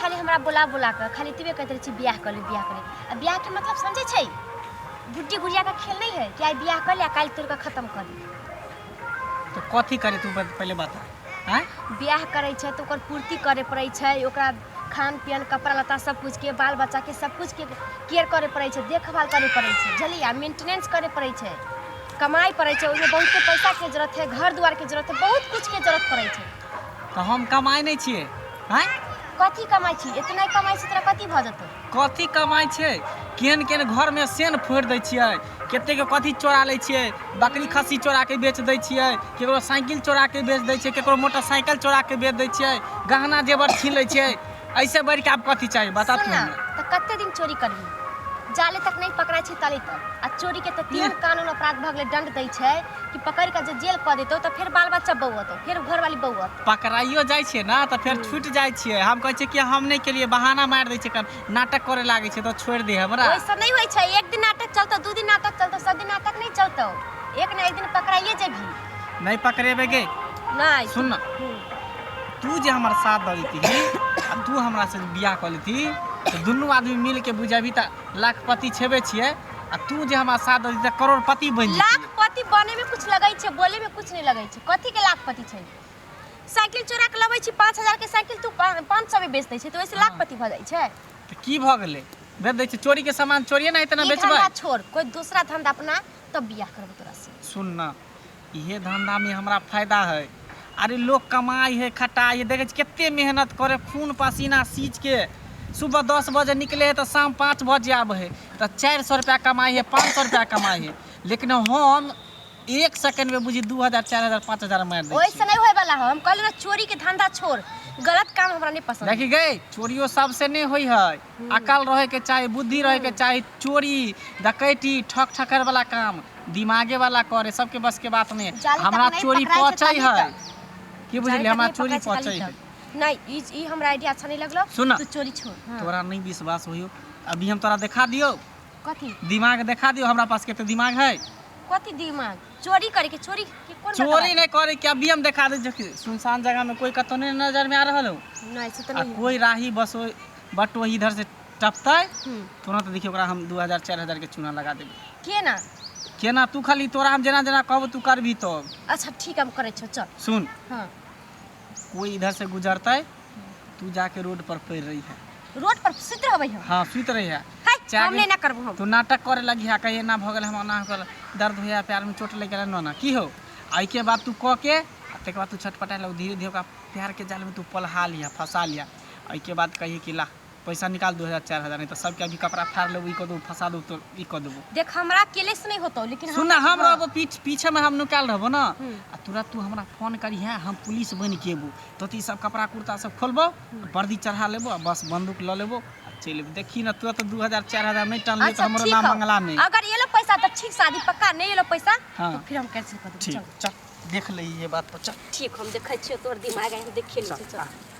खाली हमरा बोला बोला कऽ खाली एतबे कहैत रहै छी बियाह कऽ ले, बियाह कऽ ले। आ बियाहके मतलब समझै छै? गुड्डी गुड़ियाके खेल नहि है कि आइ बियाह कऽ ले आ काल्हि तोड़ि कऽ खतम कऽ दे। तऽ कथी करे तू पहिले बता। आँय? बियाह करै छै तऽ ओकर पूर्ति करे पड़ै छै, ओकरा खान पियन, कपड़ा लत्ता, सब कुछके, बाल बच्चाके, सब कुछके केयर करे पड़ै छै, देखभाल करे पड़ै छै, बुझलियै? आ मेंटेनेंस करे पड़ै छै, कमाइ पड़ै छै, ओहिमे बहुते पैसाके जरूरत है, घर दुआरके जरूरत है, बहुत कुछके जरूरत पड़ै छै। तऽ हम कमाइ नहि छियै? आँय? कथी कमाइ छी? इतना कमाइ छी तोरा कथी भऽ जेतौ? कथी कमाइ छै? केहन केहन घरमे सेन फोड़ि दै छियै, कतेकके कथी चोरा लै छियै, बकरी खस्सी चोराके बेच दै छियै, ककरो साइकिल चोराके बेच दै छियै, ककरो मोटरसाइकिल चोराके बेच दै छियै, गहना जेवर छीन लै छियै। ऐसे बढ़िके आब कथी चाही, बता तू। सुन ना, हमरा तऽ कते दिन चोरी करबी? जाले तक नहि पकड़ाइ छै ताले तक। आ चोरीके तऽ तेहन कानून अपराध भऽ गेलै, दंड दै छै कि पकड़ि कऽ जे जेल कऽ देतौ तऽ फेर बाल बच्चा बौअतौ, फेर घरवाली बौअतौ। पकड़ाइयो जाइ छियै ने तऽ फेर छूटि जाइ छियै। हम कहै छियै कि हम नहि केलियै, बहाना मारि दै छियै, कन नाटक करे लागै छै तऽ छोड़ि दे हमरा। ओहिसँ नहि होइ छै। एक दिन नाटक चलतौ, 2 दिन नाटक चलतौ, सब दिन नाटक नहि चलतौ। एक ने एक दिन पकड़ाइए जेबही। नहि पकड़ेबै गे। नहि। सुन ने, तू जे हमर साथ दऽ देतीही आ तू हमरा से बियाह कऽ लेती तऽ दुनू आदमी मिल के बुझाबी तऽ लाखपति छेबे छियै, आ तू जे हमरा साथ दऽ देती तऽ करोड़पति बनि जेती। लाखपति बने में कुछ लगै छै, बोले में कुछ नहीं लगै छै। कथी के लाखपति छै? साइकिल चोरा के लबै छी, 5000 के साइकिल तू 500 में बेच दै छै तऽ ओहिसँ लाखपति भऽ जाइ छै? तऽ की भऽ गेलै, बेच दै छै चोरी के सामान? चोरिये ने इतना ई बेचबै। धंधा छोड़, कोई दूसरा धंधा अपना, तब बियाह करबो तोरा से। सुन ना, इहे धंधा में हमरा फायदा है। अरे लोग कमाई है, खटाई है, देखै छी कते मेहनत करे, खून पसीना सींच के सुबह 10 बजे निकले है तऽ शाम 5 बजे आबै है, तऽ 400 रुपया कमाई है, 500 रुपया कमाई है, लेकिन हम एक सेकंड में बुझी 2000, 4000, 5000 मारि दै ओहिसँ छियै। नहीं होय वाला है। हम कहली ना, चोरी के धंधा छोड़, गलत काम हमरा नहीं पसंद। देखी गई, चोरियो सबसे नहीं होई है। अकल रहे के चाही, बुद्धि रहे के चाही। चोरी डकैती ठक ठकर वाला काम दिमागे वाला करे, सबके बस के बात नहीं। जाले तक हमरा नहीं चोरी पकड़ाइ छै पचै ताली है। तक। की बुझलियै? जाले तक हमरा नहीं चोरी पकड़ाइ छै पचै ताली है। तक। नहीं, ई हमरा आइडिया अच्छा नहीं लगलो। सुन ना। तू चोरी छोड़, हाँ। तोरा नहीं विश्वास होइयो, अभी हम तोरा देखा दियौ। कथी? दिमाग देखा दियौ, हमरा पास कते दिमाग है। कथी दिमाग? चोरी करे के? चोरी के कोन बड़का चोरी नहीं करे के, अभी हम देखा दै छियै। सुनसान जगह में कोई कतौ नहीं नजर में आ रहल हो? बात? नहीं, से तो आ नहीं है। कोई राही बस बटोही इधर से टपतै, तुरंत देखियौ ओकरा हम 2000, 4000 के चूना लगा देबै। के ना? केना? तू खाली, तोरा हम जेना जेना कहबो तू करबी तब। अच्छा ठीक, हम करै छौ, चल। सुन। हाँ। कोई इधर से गुजरतै, तू जाके रोड पर पड़ रही है। रोड पर सुति रहबै हम? हाँ, सुति रही है। हाय। चाहे हम नहीं ना करबो हम। तू नाटक करे लगी है, कहिए ना भऽ गेल हम, ना हो गेल, दर्द होइया, पैर में चोट लागि गेल, ना ना की हो। एहिके बाद तू कऽ के आ तकर बाद तू छटपटा लग, धीरे धीरे ओकरा प्यार के जाल में तू पलहा लिहा, फंसा लिहा। एहिके बाद कहिए कि ला पैसा निकाल 2000, 4000, नहीं तो सबके अभी कपड़ा फाड़ लेबो, ई कऽ देबो, फंसा देबो, तो ई कऽ देबो। देख, हमरा अकेले से नहीं होतो, लेकिन सुन ना, हम रहबो पीठ पीछे में, हम नुकायल रहबो ना। आ तुरंत तू हमरा फोन करी है, हम पुलिस बनि के एबो, तो ई सब कपड़ा कुर्ता सब खोलबो, वर्दी चढ़ा लेबो आ बस बंदूक लऽ लेबो आ चलि एबो। देखी ना, तुरंत 2000, 4000 नहीं टनले अच्छा तऽ हमरो ठीक नाम हौ। मंगला नहीं। अगर एलो पैसा तो ठीक, शादी पक्का। नहीं एलो पैसा तो फिर हम कैंसिल कर देबो। ठीक। चल। चल, देख ले ये बात पर, चल। ठीक, हम देखै छियो तोहर दिमाग, हम देखिए लै छियो, चल।